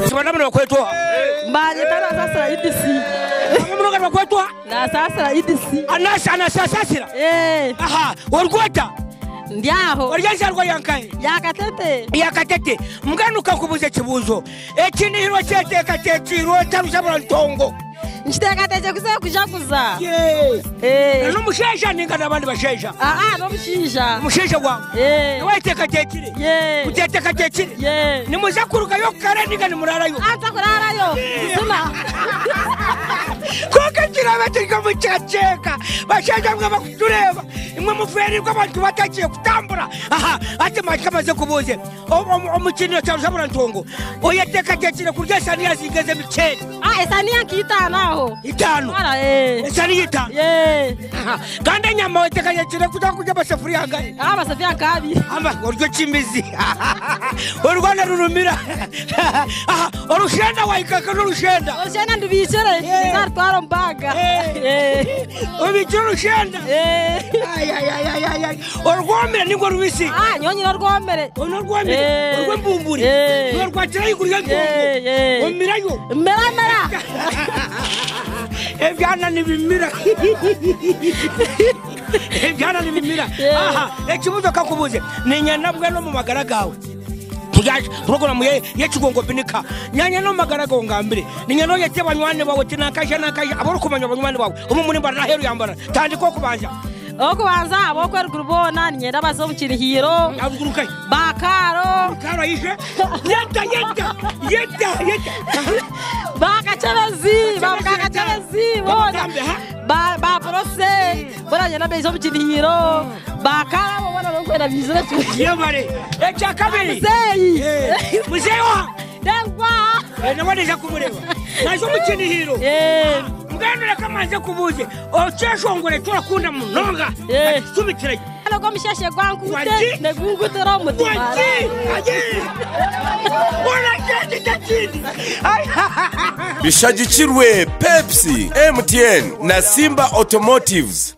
Tibona muno bakwetwa oha? Banyeta Nasasira Idisi. Bamwe muno bakwetwa oha? Nasasira Idisi. Anasi anasasasira. Eh. Aha, origwota? Ndi aho. Ori enzarwa ya nkahe? Ya Katete. Ya Katete. Mbwenu kakubuuza ekibuuzo. Ekinihirwe kyeteekateekyeirwe ota Rushabura Ntongo? Nkiteekateekire kuza kujaguza. Yee. Eh. N'omushaija ninga n'abandi bashaija? Aa, n'omushaija. Omushaija waawe? Eh. Niwe ayeteekateekire? Yee. Muteetekateekire? Yee. Nimuza kurugayo kare ninga nimuraarayo? Ah, nza kuraarayo. Buzima. Kwonka ekiraabe kiri omu kyakyeka, bashaija mwe abakutureeba, imwe mufeereirwe abantu batagiye kutambura. Aha, hati manya maze kubuuze. Omu kiniro kya Rushabura Ntongo, oyeteekateekire kurya esaniya zinga ez'emiceeri? Ah, esaniya nka itaano aho. Itaano? Mara, eh. Esaniya itaano? Yee. Aha. Kandi enyama oyeteekateekire kuza kurya amasafuriya angahe? Ah, amasafuriya nka abiri. Ama, orya okimizi. Orwana rurumira. Aha, orushenda wahika nka n'orushenda. Orushenda ndubiikire, Eh. nzarutwara omu baaga. Eh. Eh. Obiikire orushenda? Eh. Ai, ai, ai, ai, ai, ai. Orwomire ninga orubisi? Ah, nyowe nyine orwomire. Oine orwomire? Eh. Orw'embumburi? Eh. Norwakira ahaiguru y'entongo? Eh, eh. Omirayo? Mira, mira. Ebyana nibimira. Ebyana nibimira. Eh. Aha, ekibuzo kakubuze. Niinyenda mbwenu omu magara gaawe. Turyahika puroguramu y'ekigongo binika. Nyanya n'omu magara gawe ongambire. Niinyenda oyete banywani baawe oti nankaija nankaija abu orikumanya banywani baawe omu muri Mbarara aheeru ya Mbarara. Tandika okubanza. Ow'okubanza ab'okweruguru boona niinyenda baze omu Kirihiiro. Aruguru nkahi? Ba Kaaro. Kaaro aije. Yeta yeta yeta yeta. Ba Kakyebezi, ba muka Kakyebezi boona. Babagambe ha. Ba ba Porose boona niinyenda baije omu Kirihiiro. Ba Kaaro abo boona n'okwenda baizire tu. Yebare. Ekya kabiri. Muzeeyi. Eh, Muzeeyi oha? Ndengwa. Eh, nawe naija kumureeba. Naija omu Kirihiiro. Eh. Mbwenu reka manze nkubuuze, okyeshongora eki orakunda munonga Eh. akitubikireyo. Ogwo omusheshe gwankuute Wagi! nigungutira omu mutima. Wagi! Agi! Orakyendi tekindi. Bishagikirwe Pepsi, MTN na Simba Automotives.